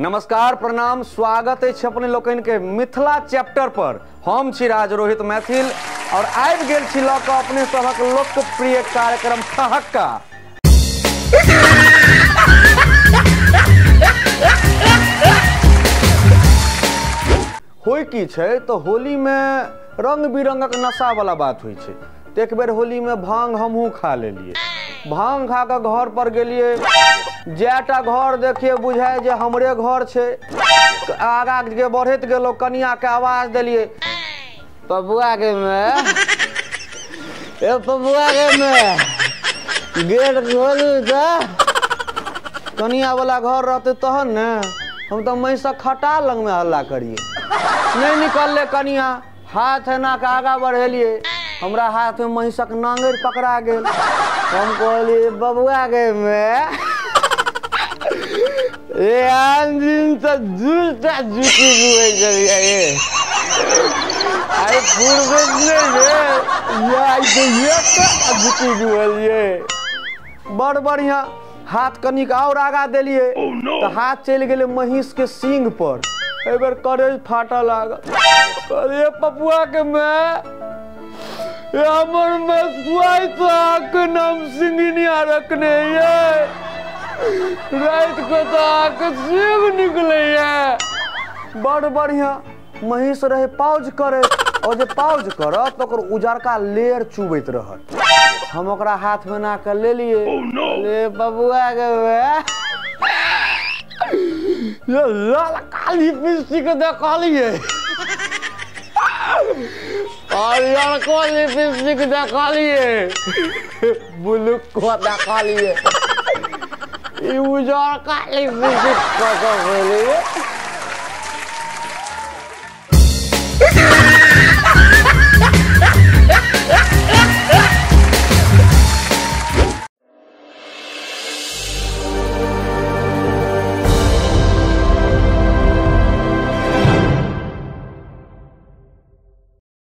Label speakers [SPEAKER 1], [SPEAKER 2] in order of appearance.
[SPEAKER 1] नमस्कार, प्रणाम, स्वागत अछि अपने लोकनि के मिथिला चैप्टर पर। हम छी राज रोहित मैथिल और आबि गेल छी लऽ कऽ अपने सभक लोकप्रिय कार्यक्रम ठहक्का। होइ की छै तऽ होली में रंग बिरंगक नशा वाला बात होइ छै। तऽ एक बेर होली में भांग हमहूँ खा लेलियै। भांग खा कऽ घर पर गेलियै, जएटा घर देखियै बुझाय जे हमरे घर छै। आगा के बढ़ैत गेलहुँ, कनिया के आवाज देलियै, पपुआ के माय, ए पपुआ के माय, गेट खोलू तऽ। कनिया वाला घर रहतै तहन ने, हम तऽ महिषक खटा लगमे हल्ला करियै। नहि निकललै कनिया, हाथ एना कऽ आगा बढ़ेलियै, हमरा हाथमे महिषक नांगरि पकड़ा गेल। हम कहलियै, बबुआ गे माय, ए आन दिन तऽ दूटा जुटी जुए छलियै, ए आइ फुर्सत नहि भेल, आइ तऽ एकटा जुटी जुअलियै। बड़ बढ़िआँ। हाथ कनिक आओर आगा देलियै तऽ हाथ चलि गेलै महींस के सींग पर। एहि बेर करेज फाटऽ लागल। कहलियै, पपुआ के माय, हमर मसुआइ तऽ अहाँके नाम सिंघिनिया रखने ये, राति के तऽ अहाँके सिंह निकलैया। बड़ बढ़िआँ। महींस रहे पाउज करे, और जे पाउज करत ओकर उजरका लेयर चुबैत रहत। हम ओकरा हाथ में ना कऽ लेलियै। ले बबुआ के माय, ये लाल काली लिपस्टिक देखलियै और लड़को लिपस्टिक देखलियै, ब्लू को देखलियै, ई उजरका लिपस्टिक कतऽ भेलैये?